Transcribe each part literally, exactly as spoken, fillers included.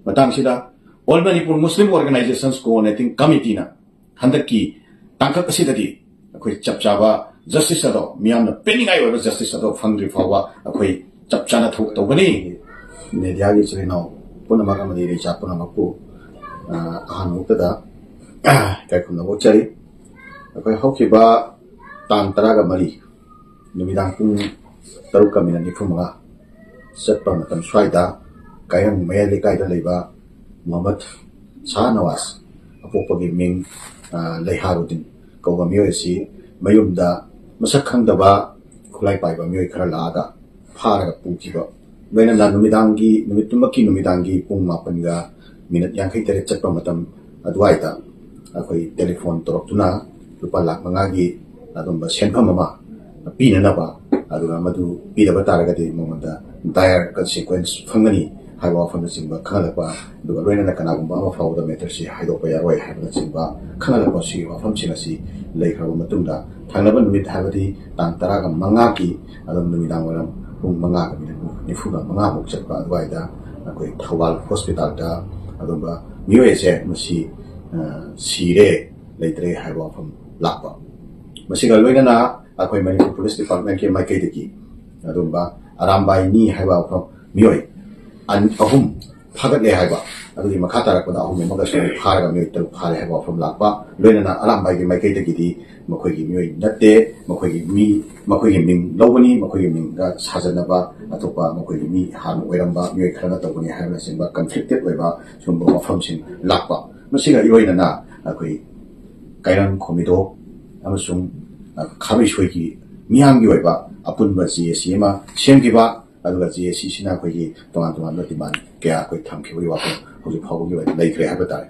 ꯃꯇꯥꯡꯁꯤꯗ All Manipur Muslim Organizations Coordinating Committeeꯅ ꯍꯟꯗꯛꯀꯤ ꯇꯥꯡꯀꯛ ꯑꯁꯤꯗꯗꯤ ꯑꯩꯈꯣꯏ ꯆꯞ ꯆꯥꯕ ꯖꯁꯇꯤꯁ ꯑꯗꯣ, ꯃꯤꯌꯥꯝꯅ ꯄꯦꯟꯅꯤꯡꯉꯥꯏ ꯑꯣꯏꯕ ꯖꯁꯇꯤꯁ ꯑꯗꯣ ꯐꯪꯗ꯭ꯔꯤ ꯐꯥꯎꯕ ꯑꯩꯈꯣꯏ ꯆꯞ ꯆꯥꯅ ꯊꯕꯛ ꯇꯧꯒꯅꯤ꯫ ꯃꯦꯗꯤꯌꯥꯒꯤ ꯏꯆꯤꯜ ꯏꯅꯥꯎ ꯄꯨꯝꯅꯃꯛ ꯑꯃꯗꯤ ꯏꯔꯩꯆꯥ ꯄꯨꯝꯅꯃꯛꯄꯨ, ꯑ, ꯑꯍꯥꯟꯕ ꯃꯛꯇꯗ ꯏꯀꯥꯏ ꯈꯨꯝꯅꯕ ꯎꯠꯆꯔꯤ꯫ ꯑꯩꯈꯣꯏ ꯍꯧꯈꯤꯕ ꯇꯥꯡ ꯇꯔꯥꯒ ꯃꯔꯤ ꯅꯨꯃꯤꯗꯥꯡ ꯄꯨꯡ ꯇꯔꯨꯛꯀ ꯃꯤꯅꯠ ꯅꯤꯐꯨ ꯃꯉꯥ ꯆꯠꯄ ꯃꯇꯝ ꯁ꯭ꯋꯥꯏꯗ ꯀꯥꯏꯔꯪ ꯃꯌꯥꯏ ꯂꯩꯀꯥꯏꯗ ꯂꯩꯕ ꯃꯨꯍꯝꯃꯗ ꯁꯥꯍ ꯅꯋꯥꯖ, ꯑꯄꯣꯛꯄꯒꯤ ꯃꯤꯡ, ꯑ, ꯂꯩꯍꯥꯔꯨꯗꯤꯟ ꯀꯧꯕ ꯃꯤꯑꯣꯏ ꯑꯁꯤ ꯃꯌꯨꯝꯗ ꯃꯁꯛ ꯈꯪꯗꯕ ꯈꯨꯠꯂꯥꯏ ꯄꯥꯏꯕ ꯃꯤꯑꯣꯏ ꯈꯔ ꯂꯥꯛꯑꯒ ꯐꯥꯔꯒ ꯄꯨꯈꯤꯕ, ꯂꯣꯏꯅꯅ ꯅꯨꯃꯤꯗꯥꯡꯒꯤ, ꯅꯨꯃꯤꯠꯇꯨꯃꯛꯀꯤ ꯅꯨꯃꯤꯗꯥꯡꯒꯤ ꯄꯨꯡ ꯃꯥꯄꯟꯒ ꯃꯤꯅꯠ ꯌꯥꯡꯈꯩ ꯇꯔꯦꯠ ꯆꯠꯄ ꯃꯇꯝ ꯑꯗꯨꯋꯥꯏꯗ ꯑꯩꯈꯣꯏ ꯇꯦꯂꯤꯐꯣꯟ ꯇꯧꯔꯛꯇꯨꯅ ꯂꯨꯄꯥ ꯂꯥꯈ ꯃꯉꯥꯒꯤ ꯑꯗꯨꯝꯕ ꯁꯦꯟꯐꯝ ꯑꯃ ꯄꯤꯅꯅꯕ, ꯑꯗꯨꯒ ꯃꯗꯨ ꯄꯤꯗꯕ ꯇꯥꯔꯒꯗꯤ ꯃꯉꯣꯟꯗ ꯗꯥꯏꯌꯔ ꯀꯟꯁꯤꯀ꯭ꯋꯦꯟꯁ ꯐꯪꯒꯅꯤ ꯍꯥꯏꯕ ꯋꯥꯐꯝꯅꯆꯤꯡꯕ ꯈꯪꯍꯜꯂꯛꯄ, ꯑꯗꯨꯒ ꯂꯣꯏꯅꯅ ꯀꯅꯥꯒꯨꯝꯕ ꯑꯃ ꯐꯥꯎꯕꯗ ꯃꯦꯇꯔꯁꯤ ꯍꯥꯏꯗꯣꯛꯄ ꯌꯥꯔꯣꯏ ꯍꯥꯏꯕꯅꯆꯤꯡꯕ ꯈꯪꯍꯜꯂꯛꯄ, ꯁꯤꯒꯤ ꯋꯥꯐꯝꯁꯤꯡ ꯑꯁꯤ ꯂꯩꯈ꯭ꯔꯕ ꯃꯇꯨꯡꯗ, ꯊꯪꯅꯕ ꯅꯨꯃꯤꯠ, ꯍꯥꯏꯕꯗꯤ ꯇꯥꯡ ꯇꯔꯥꯒ ꯃꯉꯥꯒꯤ ꯑꯗꯨꯝ ꯅꯨꯃꯤꯗꯥꯡ ꯋꯥꯏꯔꯝ ꯄꯨꯡ ꯃꯉꯥꯒ ꯃꯤꯅꯤꯠ ꯅꯤꯐꯨꯒ ꯃꯉꯥꯃꯨꯛ ꯆꯠꯄ ꯑꯗꯨꯋꯥꯏꯗ ꯑꯩꯈꯣꯏ ꯊꯧꯕꯥꯜ ꯍꯣꯁꯄꯤꯇꯥꯜꯗ ꯑꯗꯨꯝꯕ ꯃꯤꯑꯣꯏ ꯑꯁꯦ ꯃꯁꯤ, ꯑ, ꯁꯤꯔꯦ, ꯂꯩꯇ꯭ꯔꯦ ꯍꯥꯏꯕ ꯋꯥꯐꯝ ꯂꯥꯛꯄ꯫ ꯃꯁꯤꯒ ꯂꯣꯏꯅꯅ ꯑꯩꯈꯣꯏ ꯃꯅꯤꯄꯨꯔ ꯄꯨꯂꯤꯁ ꯗꯤꯄꯥꯔꯠꯃꯦꯟꯀꯤ ꯃꯥꯏꯀꯩꯗꯒꯤ ꯑꯗꯨꯝꯕ ꯑꯔꯥꯝꯕꯥꯏꯅꯤ ꯍꯥꯏꯕ ꯋꯥꯐꯝ ꯃꯤꯑꯣꯏ ꯑꯟ-, ꯑꯍꯨꯝ ꯐꯥꯒꯠꯂꯦ ꯍꯥꯏꯕ, ꯑꯗꯨꯒꯤ ꯃꯈꯥ ꯇꯥꯔꯛꯄꯗ ꯑꯍꯨꯝ ꯑꯃꯒꯁꯨ ꯐꯥꯔꯒ ꯃꯤꯑꯣꯏ ꯇꯔꯨꯛ ꯐꯥꯔꯦ ꯍꯥꯏꯕ ꯋꯥꯐꯝ ꯂꯥꯛꯄ, ꯂꯣꯏꯅꯅ ꯑꯔꯥꯝꯕꯥꯏꯒꯤ ꯃꯥꯏꯀꯩꯗꯒꯤꯗꯤ ꯃꯈꯣꯏꯒꯤ ꯃꯤꯑꯣꯏ ꯅꯠꯇꯦ, ꯃꯈꯣꯏꯒꯤ ꯃꯤ, ꯃꯈꯣꯏꯒꯤ ꯃꯤꯡ ꯂꯧꯒꯅꯤ, ꯃꯈꯣꯏꯒꯤ ꯃꯤꯡꯗ ꯁꯥꯖꯟꯅꯕ ꯑꯇꯣꯞꯄ ꯃꯈꯣꯏꯒꯤ ꯃꯤ ꯍꯥꯟꯅ ꯑꯣꯏꯔꯝꯕ ꯃꯤꯑꯣꯏ ꯈꯔꯅ ꯇꯧꯒꯅꯤ ꯍꯥꯏꯕꯅꯆꯤꯡꯕ ꯀꯟꯐ꯭ꯂꯤꯛꯇꯦꯠ ꯑꯣꯏꯕ ꯁꯤꯒꯨꯝꯕ ꯋꯥꯐꯝꯁꯤꯡ ꯂꯥꯛꯄ꯫ ꯃꯁꯤꯒ ꯏꯔꯣꯏꯅꯅ ꯑꯩꯈꯣꯏ ꯀꯩꯔꯪ, ꯈꯣꯝꯃꯤꯗꯣꯛ ꯑꯃꯁꯨꯡ ꯈꯥꯕꯩꯁꯣꯏꯒꯤ ꯃꯤꯌꯥꯝꯒꯤ ꯑꯣꯏꯕ ꯑꯄꯨꯟꯕ ꯖꯦ ꯑꯦ ꯁꯤ ꯑꯃ ꯁꯦꯝꯈꯤꯕ, ꯑꯗꯨꯒ ꯖꯦ ꯑꯦ ꯁꯤꯁꯤꯅ ꯑꯩꯈꯣꯏꯒꯤ ꯇꯣꯉꯥꯟ ꯇꯣꯉꯥꯟꯕ ꯗꯤꯃꯥꯟ ꯀꯌꯥ ꯑꯩꯈꯣꯏ ꯊꯝꯈꯤꯕꯒꯤ ꯋꯥꯐꯝ ꯍꯧꯖꯤꯛ ꯐꯥꯎꯕꯒꯤ ꯑꯣꯏꯅ ꯂꯩꯈ꯭ꯔꯦ ꯍꯥꯏꯕ ꯇꯥꯔꯦ꯫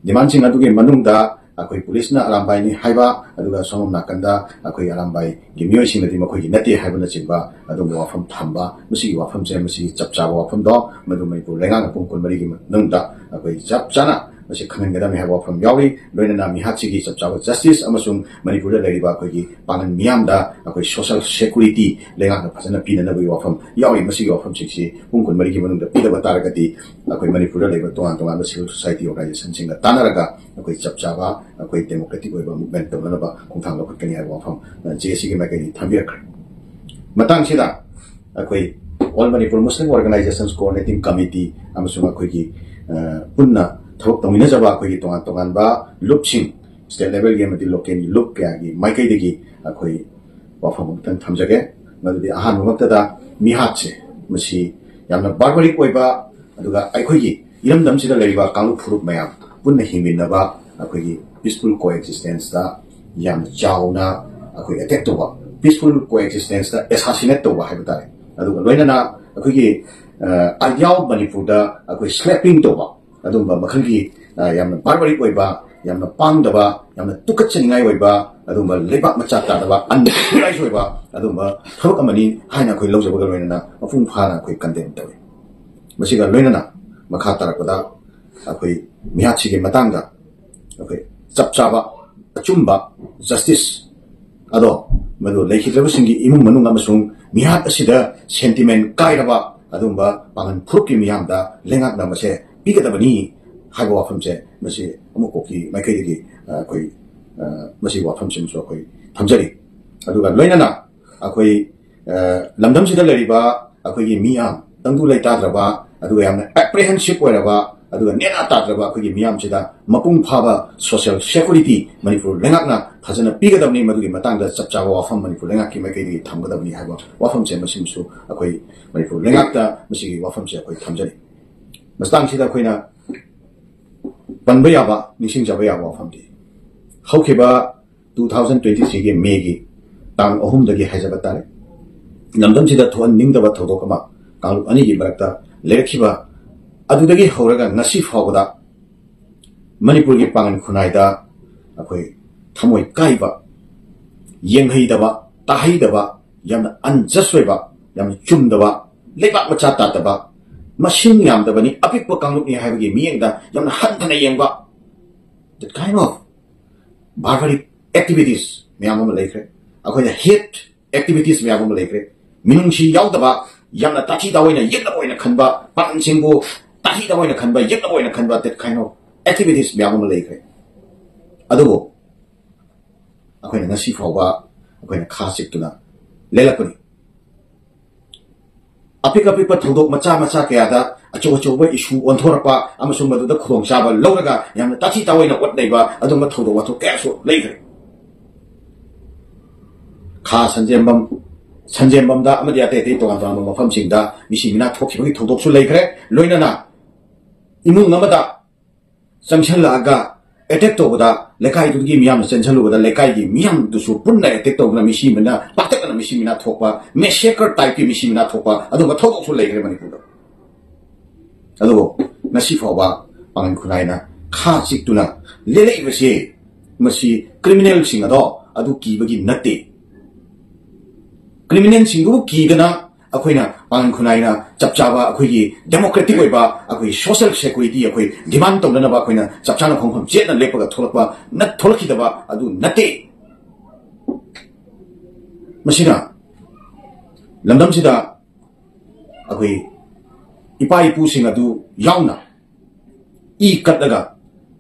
ꯗꯤꯃꯥꯟꯁꯤꯡ ꯑꯗꯨꯒꯤ ꯃꯅꯨꯡꯗ ꯑꯩꯈꯣꯏ ꯄꯨꯂꯤꯁꯅ ꯑꯔꯥꯝꯕꯥꯏꯅꯤ ꯍꯥꯏꯕ, ꯑꯗꯨꯒ ꯁꯣꯝ ꯅꯥꯀꯟꯗ ꯑꯩꯈꯣꯏ ꯑꯔꯥꯝꯕꯥꯏꯒꯤ ꯃꯤꯑꯣꯏꯁꯤꯡꯅꯗꯤ ꯃꯈꯣꯏꯒꯤ ꯅꯠꯇꯦ ꯍꯥꯏꯕꯅꯆꯤꯡꯕ ꯑꯗꯨꯒꯨꯝꯕ ꯋꯥꯐꯝ ꯊꯝꯕ, ꯃꯁꯤꯒꯤ ꯋꯥꯐꯝꯁꯦ, ꯃꯁꯤꯒꯤ ꯆꯞ ꯆꯥꯕ ꯋꯥꯐꯝꯗꯣ ꯃꯗꯨ ꯃꯅꯤꯄꯨꯔ ꯂꯩꯉꯥꯛꯅ ꯄꯨꯡ ꯀꯨꯟꯃꯔꯤꯒꯤ ꯃꯅꯨꯡꯗ ꯑꯩꯈꯣꯏ ꯆꯞ ꯆꯥꯅ ꯃꯁꯤ ꯈꯪꯍꯟꯒꯗꯕꯅꯤ ꯍꯥꯏꯕ ꯋꯥꯐꯝ ꯌꯥꯎꯔꯤ꯫ ꯂꯣꯏꯅꯅ ꯃꯤꯍꯥꯠꯁꯤꯒꯤ ꯆꯞ ꯆꯥꯕ ꯖꯁꯇꯤꯁ ꯑꯃꯁꯨꯡ ꯃꯅꯤꯄꯨꯔꯗ ꯂꯩꯔꯤꯕ ꯑꯩꯈꯣꯏꯒꯤ ꯄꯥꯡꯒꯜ ꯃꯤꯌꯥꯝꯗ ꯑꯩꯈꯣꯏ ꯁꯣꯁꯦꯜ ꯁꯦꯀꯨꯔꯤꯇꯤ ꯂꯩꯉꯥꯛꯅ ꯐꯖꯅ ꯄꯤꯅꯅꯕꯒꯤ ꯋꯥꯐꯝ ꯌꯥꯎꯔꯤ꯫ ꯃꯁꯤꯒꯤ ꯋꯥꯐꯝꯁꯤꯡꯁꯤ ꯄꯨꯡ ꯀꯨꯟꯃꯔꯤꯒꯤ ꯃꯅꯨꯡꯗ ꯄꯤꯗꯕ ꯇꯥꯔꯒꯗꯤ ꯑꯩꯈꯣꯏ ꯃꯅꯤꯄꯨꯔꯗ ꯂꯩꯕ ꯇꯣꯉꯥꯟ ꯇꯣꯉꯥꯟꯕ ꯁꯤꯚꯤꯜ ꯁꯣꯁꯥꯏꯇꯤ ꯑꯣꯔꯒꯅꯥꯏꯖꯦꯁꯟꯁꯤꯡꯒ ꯇꯥꯟꯅꯔꯒ ꯑꯩꯈꯣꯏ ꯆꯞ ꯆꯥꯕ ꯑꯩꯈꯣꯏ ꯗꯦꯃꯣꯀ꯭ꯔꯦꯇꯤꯛ ꯑꯣꯏꯕ ꯃꯨꯚꯃꯦꯟ ꯇꯧꯅꯅꯕ ꯈꯣꯡꯊꯥꯡ ꯂꯧꯈꯠꯀꯅꯤ ꯍꯥꯏꯕ ꯋꯥꯐꯝ ꯖꯦ ꯑꯦ ꯁꯤꯒꯤ ꯃꯥꯏꯀꯩꯗꯒꯤ ꯊꯝꯕꯤꯔꯛꯈ꯭ꯔꯦ꯫ ꯃꯇꯥꯡꯁꯤꯗ ꯑꯩꯈꯣꯏ All Manipur Muslim Organizations Coordinating Committee ꯑꯃꯁꯨꯡ ꯑꯩꯈꯣꯏꯒꯤ ꯄꯨꯟꯅ ꯊꯕꯛ ꯇꯧꯃꯤꯟꯅꯖꯕ ꯑꯩꯈꯣꯏꯒꯤ ꯇꯣꯉꯥꯟ ꯇꯣꯉꯥꯟꯕ ꯂꯨꯞꯁꯤꯡ, ꯁ꯭ꯇꯦꯠ ꯂꯦꯚꯦꯜꯒꯤ ꯑꯃꯗꯤ ꯂꯣꯀꯦꯜꯒꯤ ꯂꯨꯞ ꯀꯌꯥꯒꯤ ꯃꯥꯏꯀꯩꯗꯒꯤ ꯑꯩꯈꯣꯏ ꯋꯥꯐꯝ ꯑꯃꯇꯪ ꯊꯝꯖꯒꯦ꯫ ꯃꯗꯨꯗꯤ ꯑꯍꯥꯟꯕꯃꯛꯇꯗ ꯃꯤꯍꯥꯠꯁꯦ ꯃꯁꯤ ꯌꯥꯝꯅ ꯕꯥꯔꯕꯔꯤꯛ ꯑꯣꯏꯕ, ꯑꯗꯨꯒ ꯑꯩꯈꯣꯏꯒꯤ ꯏꯔꯝꯗꯝꯁꯤꯗ ꯂꯩꯔꯤꯕ ꯀꯥꯡꯂꯨꯞ ꯐꯨꯔꯨꯞ ꯃꯌꯥꯝ ꯄꯨꯟꯅ ꯍꯤꯡꯃꯤꯟꯅꯕ ꯑꯩꯈꯣꯏꯒꯤ ꯄꯤꯁꯐꯨꯜ ꯀꯣ ꯑꯦꯛꯖꯤꯁꯇꯦꯟꯁꯇ ꯌꯥꯝꯅ ꯆꯥꯎꯅ ꯑꯩꯈꯣꯏ ꯑꯦꯇꯦꯛ ꯇꯧꯕ, ꯄꯤꯁꯐꯨꯜ ꯀꯣ ꯑꯦꯛꯖꯤꯁꯇꯦꯟꯁꯇ ꯑꯦꯁꯥꯁꯤꯅꯦꯠ ꯇꯧꯕ ꯍꯥꯏꯕ ꯇꯥꯔꯦ꯫ ꯑꯗꯨꯒ ꯂꯣꯏꯅꯅ ꯑꯩꯈꯣꯏꯒꯤ ꯑꯥꯏꯗꯤꯌꯥ ꯑꯣꯐ ꯃꯅꯤꯄꯨꯔꯗ ꯑꯩꯈꯣꯏ ꯁ꯭ꯂꯦꯄꯤꯡ ꯇꯧꯕ, ꯑꯗꯨꯝꯕ ꯃꯈꯜꯒꯤ ꯌꯥꯝꯅ ꯕꯥꯔꯕꯔꯤꯛ ꯑꯣꯏꯕ, ꯌꯥꯝꯅ ꯄꯥꯡꯗꯕ, ꯌꯥꯝꯅ ꯇꯨꯀꯠꯆꯅꯤꯡꯉꯥꯏ ꯑꯣꯏꯕ, ꯑꯗꯨꯒꯨꯝꯕ ꯂꯩꯕꯥꯛ ꯃꯆꯥ ꯇꯥꯗꯕ, ꯑꯟꯁꯤꯚꯤꯂꯥꯏꯁ ꯑꯣꯏꯕ ꯑꯗꯨꯒꯨꯝꯕ ꯊꯕꯛ ꯑꯃꯅꯤ ꯍꯥꯏꯅ ꯑꯩꯈꯣꯏ ꯂꯧꯖꯕꯒ ꯂꯣꯏꯅꯅ ꯃꯄꯨꯡ ꯐꯥꯅ ꯑꯩꯈꯣꯏ ꯀꯟꯗꯦꯝ ꯇꯧꯏ꯫ ꯃꯁꯤꯒ ꯂꯣꯏꯅꯅ ꯃꯈꯥ ꯇꯥꯔꯛꯄꯗ ꯑꯩꯈꯣꯏ ꯃꯤꯍꯥꯠꯁꯤꯒꯤ ꯃꯇꯥꯡꯗ ꯑꯩꯈꯣꯏ ꯆꯞ ꯆꯥꯕ ꯑꯆꯨꯝꯕ ꯖꯁꯇꯤꯁ ꯑꯗꯣ ꯃꯗꯨ ꯂꯩꯈꯤꯗ꯭ꯔꯕꯁꯤꯡꯒꯤ ꯏꯃꯨꯡ ꯃꯅꯨꯡ ꯑꯃꯁꯨꯡ ꯃꯤꯍꯥꯠ ꯑꯁꯤꯗ ꯁꯦꯟꯇꯤꯃꯦꯟ ꯀꯥꯏꯔꯕ ꯑꯗꯨꯒꯨꯝꯕ ꯄꯥꯡꯒꯜ ꯐꯨꯔꯨꯞꯀꯤ ꯃꯤꯌꯥꯝꯗ ꯂꯩꯉꯥꯛꯅ ꯃꯁꯦ ꯄꯤꯒꯗꯕꯅꯤ ꯍꯥꯏꯕ ꯋꯥꯐꯝꯁꯦ ꯃꯁꯤ ꯑꯃꯨꯛ ꯀꯣꯛꯀꯤ ꯃꯥꯏꯀꯩꯗꯒꯤ ꯑꯩꯈꯣꯏ ꯃꯁꯤꯒꯤ ꯋꯥꯐꯝꯁꯤꯃꯁꯨ ꯑꯩꯈꯣꯏ ꯊꯝꯖꯔꯤ꯫ ꯑꯗꯨꯒ ꯂꯣꯏꯅꯅ ꯑꯩꯈꯣꯏ ꯂꯝꯗꯝꯁꯤꯗ ꯂꯩꯔꯤꯕ ꯑꯩꯈꯣꯏꯒꯤ ꯃꯤꯌꯥꯝ ꯇꯪꯗꯨ ꯂꯩꯇꯥꯗ꯭ꯔꯕ, ꯑꯗꯨꯒ ꯌꯥꯝꯅ ꯑꯦꯄ꯭ꯔꯦꯍꯦꯟꯁꯤꯞ ꯑꯣꯏꯔꯕ, ꯑꯗꯨꯒ ꯅꯦꯅꯥ ꯇꯥꯗ꯭ꯔꯕ ꯑꯩꯈꯣꯏꯒꯤ ꯃꯤꯌꯥꯝꯁꯤꯗ ꯃꯄꯨꯡ ꯐꯥꯕ ꯁꯣꯁꯤꯌꯦꯜ ꯁꯦꯀꯨꯔꯤꯇꯤ ꯃꯅꯤꯄꯨꯔ ꯂꯩꯉꯥꯛꯅ ꯐꯖꯅ ꯄꯤꯒꯗꯕꯅꯤ꯫ ꯃꯗꯨꯒꯤ ꯃꯇꯥꯡꯗ ꯆꯞ ꯆꯥꯕ ꯋꯥꯐꯝ ꯃꯅꯤꯄꯨꯔ ꯂꯩꯉꯥꯛꯀꯤ ꯃꯥꯏꯀꯩꯗꯒꯤ ꯊꯝꯒꯗꯕꯅꯤ ꯍꯥꯏꯕ ꯋꯥꯐꯝꯁꯦ ꯃꯁꯤꯃꯁꯨ ꯑꯩꯈꯣꯏ ꯃꯅꯤꯄꯨꯔ ꯂꯩꯉꯥꯛꯇ ꯃꯁꯤꯒꯤ ꯋꯥꯐꯝꯁꯦ ꯑꯩꯈꯣꯏ ꯊꯝꯖꯔꯤ꯫ ꯃꯇꯥꯡꯁꯤꯗ ꯑꯩꯈꯣꯏꯅ ꯄꯟꯕ ꯌꯥꯕ, ꯅꯤꯡꯁꯤꯡꯖꯕ ꯌꯥꯕ ꯋꯥꯐꯝꯗꯤ ꯍꯧꯈꯤꯕ ꯇꯨ ꯊꯥꯎꯖꯟ ꯇ꯭ꯋꯦꯟꯇꯤ ꯊ꯭ꯔꯤꯒꯤ ꯃꯦꯒꯤ ꯇꯥꯡ ꯑꯍꯨꯝꯗꯒꯤ ꯍꯥꯏꯖꯕ ꯇꯥꯔꯦ, ꯂꯝꯗꯝꯁꯤꯗ ꯊꯣꯛꯍꯟꯅꯤꯡꯗꯕ ꯊꯧꯗꯣꯛ ꯑꯃ ꯀꯥꯡꯂꯨꯞ ꯑꯅꯤꯒꯤ ꯃꯔꯛꯇ ꯂꯩꯔꯛꯈꯤꯕ ꯑꯗꯨꯗꯒꯤ ꯍꯧꯔꯒ ꯉꯁꯤ ꯐꯥꯎꯕꯗ ꯃꯅꯤꯄꯨꯔꯒꯤ ꯄꯥꯡꯒꯜ ꯈꯨꯟꯅꯥꯏꯗ ꯑꯩꯈꯣꯏ ꯊꯃꯣꯏ ꯀꯥꯏꯕ, ꯌꯦꯡꯍꯩꯗꯕ, ꯇꯥꯍꯩꯗꯕ, ꯌꯥꯝꯅ ꯑꯟꯖꯁ ꯑꯣꯏꯕ, ꯌꯥꯝꯅ ꯆꯨꯝꯗꯕ, ꯂꯩꯕꯥꯛ ꯃꯆꯥ ꯇꯥꯗꯕ ꯃꯁꯤꯡ ꯌꯥꯝꯗꯕꯅꯤ, ꯑꯄꯤꯛꯄ ꯀꯥꯡꯂꯨꯞꯅꯤ ꯍꯥꯏꯕꯒꯤ ꯃꯤꯠꯌꯦꯡꯗ ꯌꯥꯝꯅ ꯍꯟꯊꯅ ꯌꯦꯡꯕ, that kind of barbaric activities ꯃꯌꯥꯝ ꯑꯃ ꯂꯩꯈ꯭ꯔꯦ꯫ ꯑꯩꯈꯣꯏꯅ hate activities ꯃꯌꯥꯝ ꯑꯃ ꯂꯩꯈ꯭ꯔꯦ꯫ ꯃꯤꯅꯨꯡꯁꯤ ꯌꯥꯎꯗꯕ, ꯌꯥꯝꯅ ꯇꯥꯊꯤ ꯇꯥꯑꯣꯏꯅ ꯌꯦꯛꯅꯕ ꯑꯣꯏꯅ ꯈꯟꯕ, ꯄꯥꯡꯒꯜꯁꯤꯡꯕꯨ ꯇꯥꯊꯤ ꯇꯥꯑꯣꯏꯅ ꯈꯟꯕ, ꯌꯦꯛꯅꯕ ꯑꯣꯏꯅ ꯈꯟꯕ, that kind of activities ꯃꯌꯥꯝ ꯑꯃ ꯂꯩꯈ꯭ꯔꯦ꯫ ꯑꯗꯨꯕꯨ ꯑꯩꯈꯣꯏꯅ ꯉꯁꯤ ꯐꯥꯎꯕ ꯑꯩꯈꯣꯏꯅ ꯈꯥ ꯆꯤꯛꯇꯨꯅ ꯂꯦꯜꯂꯛꯄꯅꯤ꯫ ꯑꯄꯤꯛ ꯑꯄꯤꯛꯄ ꯊꯧꯗꯣꯛ ꯃꯆꯥ ꯃꯆꯥ ꯀꯌꯥꯗ ꯑꯆꯧ ꯑꯆꯧꯕ issue ꯑꯣꯟꯊꯣꯔꯛꯄ ꯑꯃꯁꯨꯡ ꯃꯗꯨꯗ ꯈꯨꯗꯣꯡꯆꯥꯕ ꯂꯧꯔꯒ ꯌꯥꯝꯅ ꯇꯥꯊꯤ ꯇꯥꯑꯣꯏꯅ ꯑꯣꯠꯅꯩꯕ ꯑꯗꯨꯒꯨꯝꯕ ꯊꯧꯗꯣꯛ ꯋꯥꯊꯣꯛ ꯀꯌꯥꯁꯨ ꯂꯩꯈ꯭ꯔꯦ꯫ ꯈꯥ ꯁꯟꯖꯦꯝꯕꯝ, ꯁꯟꯖꯦꯝꯕꯝꯗ ꯑꯃꯗꯤ ꯑꯇꯩ ꯑꯇꯩ ꯇꯣꯉꯥꯟ ꯇꯣꯉꯥꯟꯕ ꯃꯐꯝꯁꯤꯡꯗ ꯃꯤꯁꯤ ꯃꯤꯅꯥ ꯊꯣꯛꯈꯤꯕꯒꯤ ꯊꯧꯗꯣꯛꯁꯨ ꯂꯩꯈ꯭ꯔꯦ꯫ ꯂꯣꯏꯅꯅ ꯏꯃꯨꯡ ꯑꯃꯗ ꯆꯪꯁꯤꯜꯂꯛꯑꯒ attack ꯇꯧꯕꯗ, ꯂꯩꯀꯥꯏꯗꯨꯒꯤ ꯃꯤꯌꯥꯝꯅ ꯆꯦꯟꯁꯤꯜꯂꯨꯕꯗ ꯂꯩꯀꯥꯏꯒꯤ ꯃꯤꯌꯥꯝꯗꯨꯁꯨ ꯄꯨꯟꯅ attack ꯇꯧꯗꯨꯅ ꯃꯤꯁꯤ ꯃꯤꯅꯥ, ꯄꯥꯛꯇꯛꯅꯅ ꯃꯤꯁꯤ ꯃꯤꯅꯥ ꯊꯣꯛꯄ, massacre type ꯀꯤ ꯃꯤꯁꯤ ꯃꯤꯅꯥ ꯊꯣꯛꯄ ꯑꯗꯨꯒꯨꯝꯕ ꯊꯧꯗꯣꯛꯁꯨ ꯂꯩꯈ꯭ꯔꯦ ꯃꯅꯤꯄꯨꯔꯗ꯫ ꯑꯗꯨꯕꯨ ꯉꯁꯤ ꯐꯥꯎꯕ ꯄꯥꯡꯒꯟ ꯈꯨꯟꯅꯥꯏꯅ ꯈꯥ ꯆꯤꯛꯇꯨꯅ ꯂꯦꯜꯂꯛꯏꯕꯁꯤ, ꯃꯁꯤ criminal ꯁꯤꯡ ꯑꯗꯣ ꯑꯗꯨ ꯀꯤꯕꯒꯤ ꯅꯠꯇꯦ꯫ Criminal ꯁꯤꯡꯗꯨꯕꯨ ꯀꯤꯗꯅ ꯑꯩꯈꯣꯏꯅ ꯄꯥꯡꯒꯟ ꯈꯨꯟꯅꯥꯏꯅ ꯆꯞ ꯆꯥꯕ ꯑꯩꯈꯣꯏꯒꯤ democratic ꯑꯣꯏꯕ ꯑꯩꯈꯣꯏ social security ꯑꯩꯈꯣꯏ demand ꯇꯧꯅꯅꯕ ꯑꯩꯈꯣꯏꯅ ꯆꯞ ꯆꯥꯅ ꯈꯣꯡꯐꯝ ꯆꯦꯠꯅ ꯂꯦꯞꯄꯒ ꯊꯣꯛꯂꯛꯄ ꯅꯠ-, ꯊꯣꯛꯂꯛꯈꯤꯗꯕ ꯑꯗꯨ ꯅꯠꯇꯦ꯫ ꯃꯁꯤꯅ ꯂꯝꯗꯝꯁꯤꯗ ꯑꯩꯈꯣꯏ ꯏꯄꯥ ꯏꯄꯨꯁꯤꯡ ꯑꯗꯨ ꯌꯥꯎꯅ ꯏ ꯀꯠꯂꯒ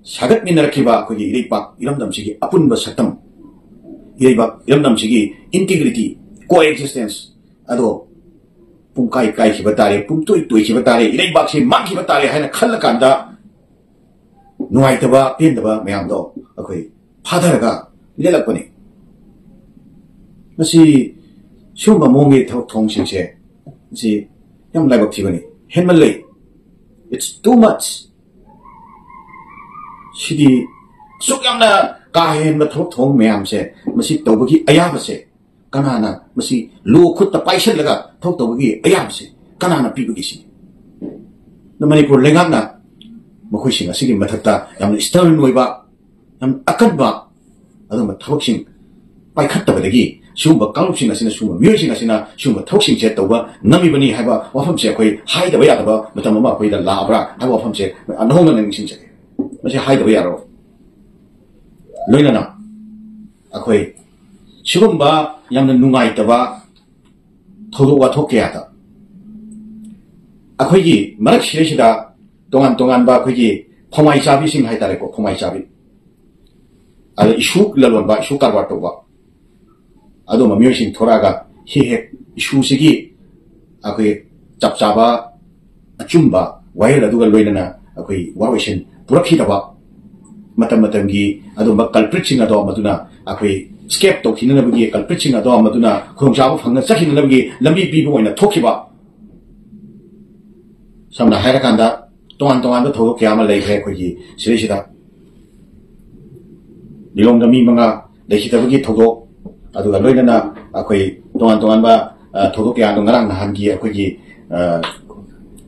ꯁꯥꯒꯠꯃꯤꯟꯅꯔꯛꯈꯤꯕ ꯑꯩꯈꯣꯏꯒꯤ ꯏꯔꯩꯄꯥꯛ ꯏꯔꯝꯗꯝꯁꯤꯒꯤ ꯑꯄꯨꯟꯕ ꯁꯛꯇꯝ, ꯏꯔꯩꯄꯥꯛ ꯏꯔꯝꯗꯝꯁꯤꯒꯤ integrity, coexistence ꯑꯗꯣ ꯄꯨꯡꯀꯥꯏ ꯀꯥꯏꯈꯤꯕ ꯇꯥꯔꯦ, ꯄꯨꯡꯇꯣꯏ ꯇꯣꯏꯈꯤꯕ ꯇꯥꯔꯦ, ꯏꯔꯩꯕꯥꯛꯁꯤ ꯃꯥꯡꯈꯤꯕ ꯇꯥꯔꯦ ꯍꯥꯏꯅ ꯈꯜꯂꯀꯥꯟꯗ ꯅꯨꯡꯉꯥꯏꯇꯕ, ꯄꯦꯟꯗꯕ ꯃꯌꯥꯝꯗꯣ ꯑꯩꯈꯣꯏ ꯐꯥꯊꯔꯒ ꯂꯦꯜꯂꯛꯄꯅꯤ꯫ ꯃꯁꯤ ꯁꯤꯒꯨꯝꯕ ꯃꯑꯣꯡꯒꯤ ꯊꯕꯛ ꯊꯧꯑꯣꯡꯁꯤꯡꯁꯦ ꯃꯁꯤ ꯌꯥꯝ ꯂꯥꯏꯕꯛ ꯊꯤꯕꯅꯤ, ꯍꯦꯟꯃꯜꯂꯦ, it's too much꯫ ꯁꯤꯗꯤ ꯑꯁꯨꯛ ꯌꯥꯝꯅ ꯀꯥ ꯍꯦꯟꯕ ꯊꯕꯛ ꯊꯧꯑꯣꯡ ꯃꯌꯥꯝꯁꯦ, ꯃꯁꯤ ꯇꯧꯕꯒꯤ ꯑꯌꯥꯕꯁꯦ ꯀꯅꯥꯅ, ꯃꯁꯤ ꯂꯣ ꯈꯨꯠꯇ ꯄꯥꯏꯁꯤꯜꯂꯒ ꯊꯕꯛ ꯇꯧꯕꯒꯤ ꯑꯌꯥꯕꯁꯦ ꯀꯅꯥꯅ ꯄꯤꯕꯒꯦ ꯁꯤꯅꯤ꯫ ꯑꯗꯣ ꯃꯅꯤꯄꯨꯔ ꯂꯩꯉꯥꯛꯅ ꯃꯈꯣꯏꯁꯤꯡ ꯑꯁꯤꯒꯤ ꯃꯊꯛꯇ ꯌꯥꯝꯅ stern ꯑꯣꯏꯕ, ꯌꯥꯝ ꯑꯀꯟꯕ ꯑꯗꯨꯒꯨꯝꯕ ꯊꯕꯛꯁꯤꯡ ꯄꯥꯏꯈꯠꯇꯕꯗꯒꯤ ꯁꯤꯒꯨꯝꯕ ꯀꯥꯡꯂꯨꯞꯁꯤꯡ ꯑꯁꯤꯅ, ꯁꯤꯒꯨꯝꯕ ꯃꯤꯑꯣꯏꯁꯤꯡ ꯑꯁꯤꯅ ꯁꯤꯒꯨꯝꯕ ꯊꯕꯛꯁꯤꯡꯁꯦ ꯇꯧꯕ ꯉꯝꯃꯤꯕꯅꯤ ꯍꯥꯏꯕ ꯋꯥꯐꯝꯁꯦ ꯑꯩꯈꯣꯏ ꯍꯥꯏꯗꯕ ꯌꯥꯗꯕ ꯃꯇꯝ ꯑꯃ ꯑꯩꯈꯣꯏꯗ ꯂꯥꯛꯑꯕ꯭ꯔꯥ ꯍꯥꯏꯕ ꯋꯥꯐꯝꯁꯦ ꯅꯧꯍꯧꯅꯅ ꯅꯤꯡꯁꯤꯡꯖꯒꯦ꯫ ꯃꯁꯤ ꯍꯥꯏꯗꯕ ꯌꯥꯔꯣꯏ꯫ ꯂꯣꯏꯅꯅ ꯑꯩꯈꯣꯏ ꯁꯤꯒꯨꯝꯕ ꯌꯥꯝꯅ ꯅꯨꯡꯉꯥꯏꯇꯕ ꯊꯧꯗꯣꯛ ꯋꯥꯊꯣꯛ ꯀꯌꯥꯗ ꯑꯩꯈꯣꯏꯒꯤ ꯃꯔꯛꯁꯤꯗꯩꯁꯤꯗ ꯇꯣꯉꯥꯟ ꯇꯣꯉꯥꯟꯕ ꯑꯩꯈꯣꯏꯒꯤ ꯐꯣꯃꯥꯏ ꯆꯥꯕꯤꯁꯤꯡ ꯍꯥꯏꯇꯥꯔꯦꯀꯣ, ꯐꯣꯃꯥꯏ ꯆꯥꯕꯤ, ꯑꯗ ꯏꯁꯨ ꯂꯂꯣꯟꯕ, ꯏꯁꯨ ꯀꯔꯕꯥꯔ ꯇꯧꯕ, ꯑꯗꯨꯝꯕ ꯃꯤꯑꯣꯏꯁꯤꯡ ꯊꯣꯔꯛꯑꯒ ꯍꯦꯛ ꯍꯦꯛ ꯏꯁꯨꯁꯤꯒꯤ ꯑꯩꯈꯣꯏ ꯆꯞ ꯆꯥꯕ ꯑꯆꯨꯝꯕ ꯋꯥꯌꯦꯜ ꯑꯗꯨꯒ ꯂꯣꯏꯅꯅ ꯑꯩꯈꯣꯏ ꯋꯥꯔꯣꯏꯁꯤꯟ ꯄꯨꯔꯛꯈꯤꯗꯕ, ꯃꯇꯝ ꯃꯇꯝꯒꯤ ꯑꯗꯨꯝꯕ ꯀꯜꯄ꯭ꯔꯤꯠꯁꯤꯡ ꯑꯗꯣ ꯃꯗꯨꯅ ꯑꯩꯈꯣꯏ ꯏꯁꯀꯦꯞ ꯇꯧꯈꯤꯅꯅꯕꯒꯤ, ꯀꯜꯄ꯭ꯔꯤꯠꯁꯤꯡ ꯑꯗꯣ ꯃꯗꯨꯅ ꯈꯨꯗꯣꯡꯆꯥꯕ ꯐꯪꯅ ꯆꯠꯈꯤꯅꯅꯕꯒꯤ ꯂꯝꯕꯤ ꯄꯤꯕ ꯑꯣꯏꯅ ꯊꯣꯛꯈꯤꯕ꯫ ꯁꯝꯅ ꯍꯥꯏꯔꯀꯥꯟꯗ ꯇꯣꯉꯥꯟ ꯇꯣꯉꯥꯟꯕ ꯊꯧꯗꯣꯛ ꯀꯌꯥ ꯑꯃ ꯂꯩꯈ꯭ꯔꯦ ꯑꯩꯈꯣꯏꯒꯤ ꯁꯤꯗꯩꯁꯤꯗ꯫ ꯂꯤꯂꯣꯡꯗ ꯃꯤ ꯃꯉꯥ ꯂꯩꯈꯤꯗꯕꯒꯤ ꯊꯧꯗꯣꯛ, ꯑꯗꯨꯒ ꯂꯣꯏꯅꯅ ꯑꯩꯈꯣꯏ ꯇꯣꯉꯥꯟ ꯇꯣꯉꯥꯟꯕ, ꯑ, ꯊꯧꯗꯣꯛ ꯀꯌꯥ ꯑꯃ ꯉꯔꯥꯡ ꯅꯍꯥꯟꯒꯤ ꯑꯩꯈꯣꯏꯒꯤ, ꯑ,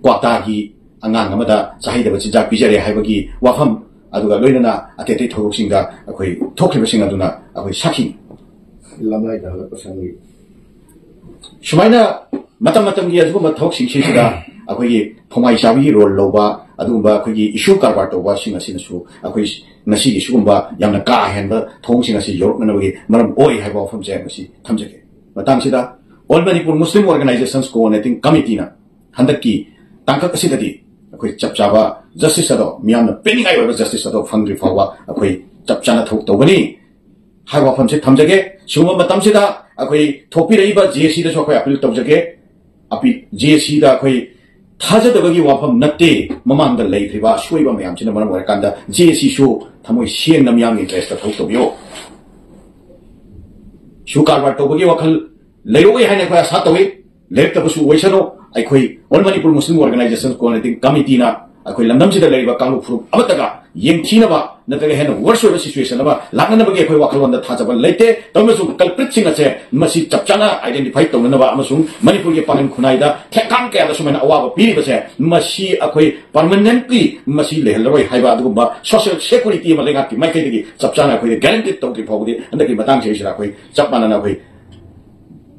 ꯀ꯭ꯋꯥꯇꯥꯒꯤ ꯑꯉꯥꯡ ꯑꯃꯗ ꯆꯥꯍꯩꯗꯕ ꯆꯤꯟꯖꯥꯛ ꯄꯤꯖꯔꯦ ꯍꯥꯏꯕꯒꯤ ꯋꯥꯐꯝ, ꯑꯗꯨꯒ ꯂꯣꯏꯅꯅ ꯑꯇꯩ ꯑꯇꯩ ꯊꯧꯗꯣꯛꯁꯤꯡꯗ ꯑꯩꯈꯣꯏ ꯊꯣꯛꯈꯤꯕꯁꯤꯡ ꯑꯗꯨꯅ ꯑꯩꯈꯣꯏ ꯁꯥꯈꯤ꯫ ꯂꯝꯂꯥꯏꯗ ꯍꯜꯂꯛꯄ ꯁꯪꯒꯤ꯫ ꯁꯨꯃꯥꯏꯅ ꯃꯇꯝ ꯃꯇꯝꯒꯤ ꯑꯗꯨꯒꯨꯝꯕ ꯊꯕꯛꯁꯤꯡꯁꯤꯗ ꯑꯩꯈꯣꯏꯒꯤ ꯐꯣꯃꯥꯏ ꯆꯥꯕꯤꯒꯤ ꯔꯣꯜ ꯂꯧꯕ, ꯑꯗꯨꯒꯨꯝꯕ ꯑꯩꯈꯣꯏꯒꯤ ꯏꯁꯨ ꯀꯔꯕꯥꯔ ꯇꯧꯕꯁꯤꯡ ꯑꯁꯤꯅꯁꯨ ꯑꯩꯈꯣꯏ ꯉꯁꯤꯒꯤ ꯁꯤꯒꯨꯝꯕ ꯌꯥꯝꯅ ꯀꯥ ꯍꯦꯟꯕ ꯊꯧꯑꯣꯡꯁꯤꯡ ꯑꯁꯤ ꯌꯧꯔꯛꯅꯅꯕꯒꯤ ꯃꯔꯝ ꯑꯣꯏ ꯍꯥꯏꯕ ꯋꯥꯐꯝꯁꯦ ꯃꯁꯤ ꯊꯝꯖꯒꯦ꯫ ꯃꯇꯥꯡꯁꯤꯗ All Manipur Muslim Organizations Coordinating Committeeꯅ ꯍꯟꯗꯛꯀꯤ ꯇꯥꯡꯀꯛ ꯑꯁꯤꯗꯗꯤ ꯑꯩꯈꯣꯏ ꯆꯞ ꯆꯥꯕ ꯖꯁꯇꯤꯁ ꯑꯗꯣ, ꯃꯤꯌꯥꯝꯅ ꯄꯦꯟꯅꯤꯡꯉꯥꯏ ꯑꯣꯏꯕ ꯖꯁꯇꯤꯁ ꯑꯗꯣ ꯐꯪꯗ꯭ꯔꯤ ꯐꯥꯎꯕ ꯑꯩꯈꯣꯏ ꯆꯞ ꯆꯥꯅ ꯊꯕꯛ ꯇꯧꯒꯅꯤ ꯍꯥꯏꯕ ꯋꯥꯐꯝꯁꯤ ꯊꯝꯖꯒꯦ꯫ ꯁꯤꯒꯨꯝꯕ ꯃꯇꯝꯁꯤꯗ ꯑꯩꯈꯣꯏ ꯊꯣꯛꯄꯤꯔꯛꯏꯕ ꯖꯦ ꯑꯦ ꯁꯤꯗꯁꯨ ꯑꯩꯈꯣꯏ ꯑꯄꯤꯜ ꯇꯧꯖꯒꯦ꯫ ꯑꯄꯤ-, ꯖꯦ ꯑꯦ ꯁꯤꯗ ꯑꯩꯈꯣꯏ ꯊꯥꯖꯗꯕꯒꯤ ꯋꯥꯐꯝ ꯅꯠꯇꯦ, ꯃꯃꯥꯡꯗ ꯂꯩꯈ꯭ꯔꯤꯕ ꯑꯁꯣꯏꯕ ꯃꯌꯥꯝꯁꯤꯅ ꯃꯔꯝ ꯑꯣꯏꯔꯀꯥꯟꯗ ꯖꯦ ꯑꯦ ꯁꯤꯁꯨ ꯊꯃꯣꯏ ꯁꯦꯡꯅ ꯃꯤꯌꯥꯝꯒꯤ ꯏꯟꯇꯔꯦꯁꯇ ꯊꯕꯛ ꯇꯧꯕꯤꯌꯨ꯫ ꯏꯁꯨ ꯀꯔꯕꯥꯔ ꯇꯧꯕꯒꯤ ꯋꯥꯈꯜ ꯂꯩꯔꯛꯑꯣꯏ ꯍꯥꯏꯅ ꯑꯩꯈꯣꯏ ꯑꯁꯥ ꯇꯧꯏ꯫ ꯂꯩꯔꯛꯇꯕꯁꯨ ꯑꯣꯏꯁꯅꯨ꯫ ꯑꯩꯈꯣꯏ All Manipur Muslim Organizations Coordinating Committeeꯅ ꯑꯩꯈꯣꯏ ꯂꯝꯗꯝꯁꯤꯗ ꯂꯩꯔꯤꯕ ꯀꯥꯡꯂꯨꯞ ꯐꯨꯔꯨꯞ ꯑꯃꯠꯇꯒ ꯌꯦꯡꯊꯤꯅꯕ ꯅꯠꯇ꯭ꯔꯒ ꯍꯦꯟꯅ worse ꯑꯣꯏꯕ situation ꯑꯃ ꯂꯥꯛꯅꯅꯕꯒꯤ ꯑꯩꯈꯣꯏ ꯋꯥꯈꯜꯂꯣꯟꯗ ꯊꯥꯖꯕ ꯂꯩꯇꯦ꯫ ꯇꯧꯅꯁꯨ culpritꯁꯤꯡ ꯑꯁꯦ ꯃꯁꯤ ꯆꯞ ꯆꯥꯅ identify ꯇꯧꯅꯅꯕ ꯑꯃꯁꯨꯡ ꯃꯅꯤꯄꯨꯔꯒꯤ ꯄꯥꯡꯒꯜ ꯈꯨꯟꯅꯥꯏꯗ ꯊꯦꯡꯈꯥꯡ ꯀꯌꯥꯗ ꯁꯨꯃꯥꯏꯅ ꯑꯋꯥꯕ ꯄꯤꯔꯤꯕꯁꯦ, ꯃꯁꯤ ꯑꯩꯈꯣꯏ permanently ꯃꯁꯤ ꯂꯩꯍꯜꯂꯔꯣꯏ ꯍꯥꯏꯕ ꯑꯗꯨꯒꯨꯝꯕ social security ꯑꯃ ꯂꯩꯉꯥꯛꯀꯤ ꯃꯥꯏꯀꯩꯗꯒꯤ ꯆꯞ ꯆꯥꯅ ꯑꯩꯈꯣꯏꯗ guarantee ꯇꯧꯗ꯭ꯔꯤ ꯐꯥꯎꯕꯗꯤ ꯍꯟꯗꯛꯀꯤ ꯃꯇꯥꯡꯁꯤꯗꯩꯁꯤꯗ ꯑꯩꯈꯣꯏ ꯆꯞ ꯃꯥꯟꯅꯅ ꯑꯩꯈꯣꯏ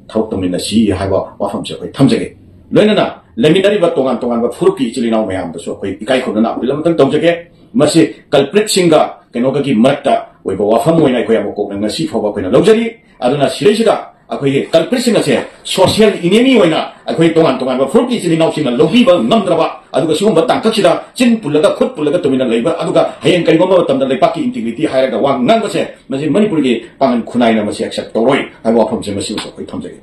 ꯊꯕꯛ ꯇꯧꯃꯤꯟꯅꯁꯤ ꯍꯥꯏꯕ ꯋꯥꯐꯝꯁꯦ ꯑꯩꯈꯣꯏ ꯊꯝꯖꯒꯦ꯫ ꯂꯣꯏꯅꯅ ꯂꯩꯃꯤꯟꯅꯔꯤꯕ ꯇꯣꯉꯥꯟ ꯇꯣꯉꯥꯟꯕ ꯐꯨꯔꯨꯞꯀꯤ ꯏꯆꯤꯜ ꯏꯅꯥꯎ ꯃꯌꯥꯝꯗꯁꯨ ꯑꯩꯈꯣꯏ ꯏꯀꯥꯏ ꯈꯨꯝꯅꯅ ꯑꯄꯤꯜ ꯑꯃꯇꯪ ꯇꯧꯖꯒꯦ꯫ ꯃꯁꯤ culpritꯁꯤꯡꯒ ꯀꯩꯅꯣꯒꯒꯤ ꯃꯔꯛꯇ ꯑꯣꯏꯕ ꯋꯥꯐꯝ ꯑꯣꯏꯅ ꯑꯩꯈꯣꯏ ꯑꯃꯨꯛ ꯀꯣꯛꯅ ꯉꯁꯤ ꯐꯥꯎꯕ ꯑꯩꯈꯣꯏꯅ ꯂꯧꯖꯔꯤ꯫ ꯑꯗꯨꯅ ꯁꯤꯗꯩꯁꯤꯗ ꯑꯩꯈꯣꯏꯒꯤ culpritꯁꯤꯡ ꯑꯁꯦ social enemy ꯑꯣꯏꯅ ꯑꯩꯈꯣꯏ ꯇꯣꯉꯥꯟ ꯇꯣꯉꯥꯟꯕ ꯐꯨꯔꯨꯞꯀꯤ ꯏꯆꯤꯜ ꯏꯅꯥꯎꯁꯤꯡꯅ ꯂꯧꯕꯤꯕ ꯉꯝꯗ꯭ꯔꯕ, ꯑꯗꯨꯒ ꯁꯤꯒꯨꯝꯕ ꯇꯥꯡꯀꯛꯁꯤꯗ ꯆꯤꯟ ꯄꯨꯜꯂꯒ ꯈꯨꯠ ꯄꯨꯜꯂꯒ ꯇꯨꯃꯤꯟꯅ ꯂꯩꯕ, ꯑꯗꯨꯒ ꯍꯌꯦꯡ ꯀꯔꯤꯒꯨꯝꯕ ꯃꯇꯝꯗ ꯂꯩꯄꯥꯛꯀꯤ integrity ꯍꯥꯏꯔꯒ ꯋꯥ ꯉꯥꯡꯕꯁꯦ, ꯃꯁꯤ ꯃꯅꯤꯄꯨꯔꯒꯤ ꯄꯥꯡꯒꯜ ꯈꯨꯟꯅꯥꯏꯅ ꯃꯁꯤ accept ꯇꯧꯔꯣꯏ ꯍꯥꯏꯕ ꯋꯥꯐꯝꯁꯦ ꯃꯁꯤꯃꯁꯨ ꯑꯩꯈꯣꯏ ꯊꯝꯖꯒꯦ꯫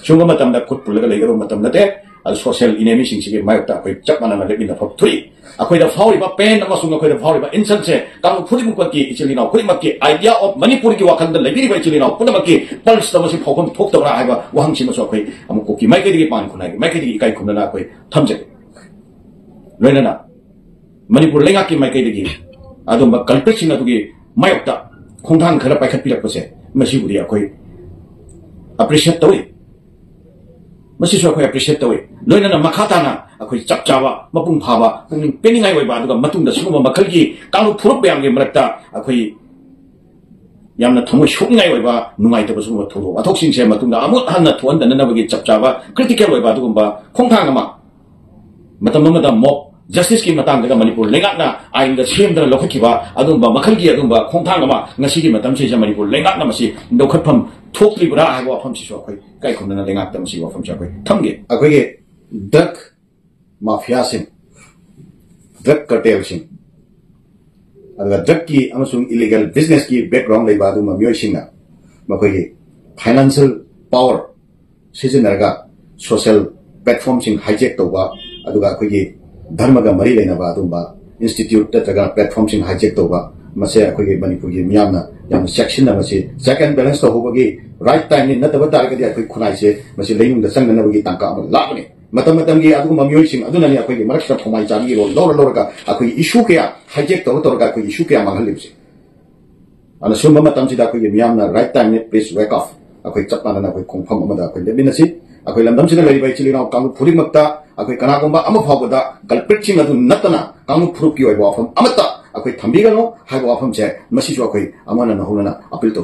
ꯁꯤꯒꯨꯝꯕ ꯃꯇꯝꯗ ꯈꯨꯠ ꯄꯨꯜꯂꯒ ꯂꯩꯒꯗꯕ ꯃꯇꯝ ꯅꯠꯇꯦ꯫ ꯑꯗꯨ social enemyꯁꯤꯡꯁꯤꯒꯤ ꯃꯥꯌꯣꯛꯇ ꯑꯩꯈꯣꯏ ꯆꯞ ꯃꯥꯟꯅꯅ ꯂꯦꯞꯃꯤꯟꯅ ꯐꯕ ꯊꯣꯛꯏ꯫ ꯑꯩꯈꯣꯏꯗ ꯐꯥꯎꯔꯤꯕ pain ꯑꯃꯁꯨꯡ ꯑꯩꯈꯣꯏꯗ ꯐꯥꯎꯔꯤꯕ insultꯁꯦ ꯀꯥꯡꯂꯨꯞ ꯈꯨꯗꯤꯡꯃꯛꯀꯤ ꯏꯆꯤꯜ ꯏꯅꯥꯎ ꯈꯨꯗꯤꯡꯃꯛꯀꯤ idea of ꯃꯅꯤꯄꯨꯔꯒꯤ ꯋꯥꯈꯜꯗ ꯂꯩꯕꯤꯔꯤꯕ ꯏꯆꯤꯜ ꯏꯅꯥꯎ ꯄꯨꯝꯅꯃꯛꯀꯤ pulseꯇ ꯃꯁꯤ ꯐꯥꯎꯐꯝ ꯊꯣꯛꯇꯕ꯭ꯔꯥ ꯍꯥꯏꯕ ꯋꯥꯍꯪꯁꯤꯃꯁꯨ ꯑꯩꯈꯣꯏ ꯑꯃꯨꯛ ꯀꯨꯀꯤ ꯃꯥꯏꯀꯩꯗꯒꯤ, ꯄꯥꯡꯒꯜ ꯈꯨꯟꯅꯥꯏꯒꯤ ꯃꯥꯏꯀꯩꯗꯒꯤ ꯏꯀꯥꯏ ꯈꯨꯝꯅꯅ ꯑꯩꯈꯣꯏ ꯊꯝꯖꯒꯦ꯫ ꯂꯣꯏꯅꯅ ꯃꯅꯤꯄꯨꯔ ꯂꯩꯉꯥꯛꯀꯤ ꯃꯥꯏꯀꯩꯗꯒꯤ ꯑꯗꯨꯝꯕ culpritꯁꯤꯡ ꯑꯗꯨꯒꯤ ꯃꯥꯌꯣꯛꯇ ꯈꯣꯡꯊꯥꯡ ꯈꯔ ꯄꯥꯏꯈꯠꯄꯤꯔꯛꯄꯁꯦ, ꯃꯁꯤꯕꯨꯗꯤ ꯑꯩꯈꯣꯏ appreciate ꯇꯧꯏ꯫ ꯃꯁꯤꯁꯨ ꯑꯩꯈꯣꯏ appreciate ꯇꯧꯏ꯫ ꯂꯣꯏꯅꯅ ꯃꯈꯥ ꯇꯥꯅ ꯑꯩꯈꯣꯏ ꯆꯞ ꯆꯥꯕ, ꯃꯄꯨꯡ ꯐꯥꯕ, ꯄꯨꯛꯅꯤꯡ ꯄꯦꯟꯅꯤꯡꯉꯥꯏ ꯑꯣꯏꯕ, ꯑꯗꯨꯒ ꯃꯇꯨꯡꯗ ꯁꯤꯒꯨꯝꯕ ꯃꯈꯜꯒꯤ ꯀꯥꯡꯂꯨꯞ ꯐꯨꯔꯨꯞ ꯃꯌꯥꯝꯒꯤ ꯃꯔꯛꯇ ꯑꯩꯈꯣꯏ ꯌꯥꯝꯅ ꯊꯃꯣꯏ ꯁꯣꯛꯅꯤꯡꯉꯥꯏ ꯑꯣꯏꯕ, ꯅꯨꯡꯉꯥꯏꯇꯕ ꯁꯤꯒꯨꯝꯕ ꯊꯧꯗꯣꯛ ꯋꯥꯊꯣꯛꯁꯤꯡꯁꯦ ꯃꯇꯨꯡꯗ ꯑꯃꯨꯛ ꯍꯟꯅ ꯊꯣꯛꯍꯟꯗꯅꯕꯒꯤ ꯆꯞ ꯆꯥꯕ critical ꯑꯣꯏꯕ ꯑꯗꯨꯒꯨꯝꯕ ꯈꯣꯡꯊꯥꯡ ꯑꯃ ꯃꯇꯝ ꯑꯃꯗ mob justiceꯀꯤ ꯃꯇꯥꯡꯗꯒ ꯃꯅꯤꯄꯨꯔ ꯂꯩꯉꯥꯛꯅ ꯑꯥꯏꯟꯒ ꯁꯦꯝꯗꯅ ꯂꯧꯈꯠꯈꯤꯕ ꯑꯗꯨꯒꯨꯝꯕ ꯃꯈꯜꯒꯤ ꯑꯗꯨꯒꯨꯝꯕ ꯈꯣꯡꯊꯥꯡ ꯑꯃ ꯉꯁꯤꯒꯤ ꯃꯇꯝꯁꯤꯗ ꯃꯅꯤꯄꯨꯔ ꯂꯩꯉꯥꯛꯅ ꯃꯁꯤ ꯂꯧꯈꯠꯐꯝ ꯊꯣꯛꯂꯤꯕ꯭ꯔꯥ ꯍꯥꯏꯕ ꯋꯥꯐꯝꯁꯤꯁꯨ ꯑꯩꯈꯣꯏ ꯏꯀꯥꯏ ꯈꯨꯝꯅꯅ ꯂꯩꯉꯥꯛꯇ ꯃꯁꯤꯒꯤ ꯋꯥꯐꯝꯁꯦ ꯑꯩꯈꯣꯏ ꯊꯝꯒꯦ꯫ ꯑꯩꯈꯣꯏꯒꯤ drug mafiaꯁꯤꯡ, drug cartelꯁꯤꯡ, ꯑꯗꯨꯒ drugꯀꯤ ꯑꯃꯁꯨꯡ illegal businessꯀꯤ background ꯂꯩꯕ ꯑꯗꯨꯒꯨꯝꯕ ꯃꯤꯑꯣꯏꯁꯤꯡꯅ ꯃꯈꯣꯏꯒꯤ financial power ꯁꯤꯖꯤꯟꯅꯔꯒ social platformꯁꯤꯡ hijack ꯇꯧꯕ, ꯑꯗꯨꯒ ꯑꯩꯈꯣꯏꯒꯤ ꯙꯔꯃꯒ ꯃꯔꯤ ꯂꯩꯅꯕ ꯑꯗꯨꯒꯨꯝꯕ institute ꯅꯠꯇ꯭ꯔꯒ platformꯁꯤꯡ hijack ꯇꯧꯕ, ꯃꯁꯦ ꯑꯩꯈꯣꯏꯒꯤ ꯃꯅꯤꯄꯨꯔꯒꯤ ꯃꯤꯌꯥꯝꯅ ꯌꯥꯝꯅ ꯆꯦꯛꯁꯤꯟꯅ ꯃꯁꯤ check and balance ꯇꯧꯍꯧꯕꯒꯤ right timeꯅꯤ꯫ ꯅꯠꯇꯕ ꯇꯥꯔꯒꯗꯤ ꯑꯩꯈꯣꯏ ꯈꯨꯟꯅꯥꯏꯁꯦ ꯃꯁꯤ ꯂꯩꯅꯨꯡꯗ ꯆꯪꯅꯅꯕꯒꯤ ꯇꯥꯡꯀꯛ ꯑꯃ ꯂꯥꯛꯀꯅꯤ꯫ ꯃꯇꯝ ꯃꯇꯝꯒꯤ ꯑꯗꯨꯒꯨꯝꯕ ꯃꯤꯑꯣꯏꯁꯤꯡ ꯑꯗꯨꯅꯅꯤ ꯑꯩꯈꯣꯏꯒꯤ ꯃꯔꯛꯁꯤꯗ ꯊꯣꯃꯥꯏ ꯆꯥꯕꯤꯒꯤ role ꯂꯧꯔ ꯂꯧꯔꯒ ꯑꯩꯈꯣꯏꯒꯤ issue ꯀꯌꯥ hijack ꯇꯧꯔ ꯇꯧꯔꯒ ꯑꯩꯈꯣꯏꯒꯤ issue ꯀꯌꯥ ꯃꯥꯡꯍꯜꯂꯤꯕꯁꯦ꯫ ꯑꯗꯨꯅ ꯁꯤꯒꯨꯝꯕ ꯃꯇꯝꯁꯤꯗ ꯑꯩꯈꯣꯏꯒꯤ ꯃꯤꯌꯥꯝꯅ right timeꯅꯤ, please wake up꯫ ꯑꯩꯈꯣꯏ ꯆꯞ ꯃꯥꯟꯅꯅ ꯑꯩꯈꯣꯏ ꯈꯣꯡꯐꯝ ꯑꯃꯗ ꯑꯩꯈꯣꯏ ꯂꯦꯞꯃꯤꯟꯅꯁꯤ꯫ ꯑꯩꯈꯣꯏ ꯂꯝꯗꯝꯁꯤꯗ ꯂꯩꯔꯤꯕ ꯏꯆꯤꯜ ꯏꯅꯥꯎ ꯀꯥꯡꯂꯨꯞ ꯈꯨꯗꯤꯡꯃꯛꯇ ꯑꯩꯈꯣꯏ ꯀꯅꯥꯒꯨꯝꯕ ꯑꯃ ꯐꯥꯎꯕꯗ culpritꯁꯤꯡ ꯑꯗꯨ ꯅꯠꯇꯅ ꯀꯥꯡꯂꯨꯞ ꯐꯨꯔꯨꯞꯀꯤ ꯑꯣꯏꯕ ꯋꯥꯐꯝ ꯑꯃꯠꯇ ꯑꯩꯈꯣꯏ ꯊꯝꯕꯤꯒꯅꯨ ꯍꯥꯏꯕ ꯋꯥꯐꯝꯁꯦ ꯃꯁꯤꯁꯨ ꯑꯩꯈꯣꯏ ꯑꯃꯅ ꯅꯍꯧꯅꯅ appeal ꯇꯧꯖꯩ꯫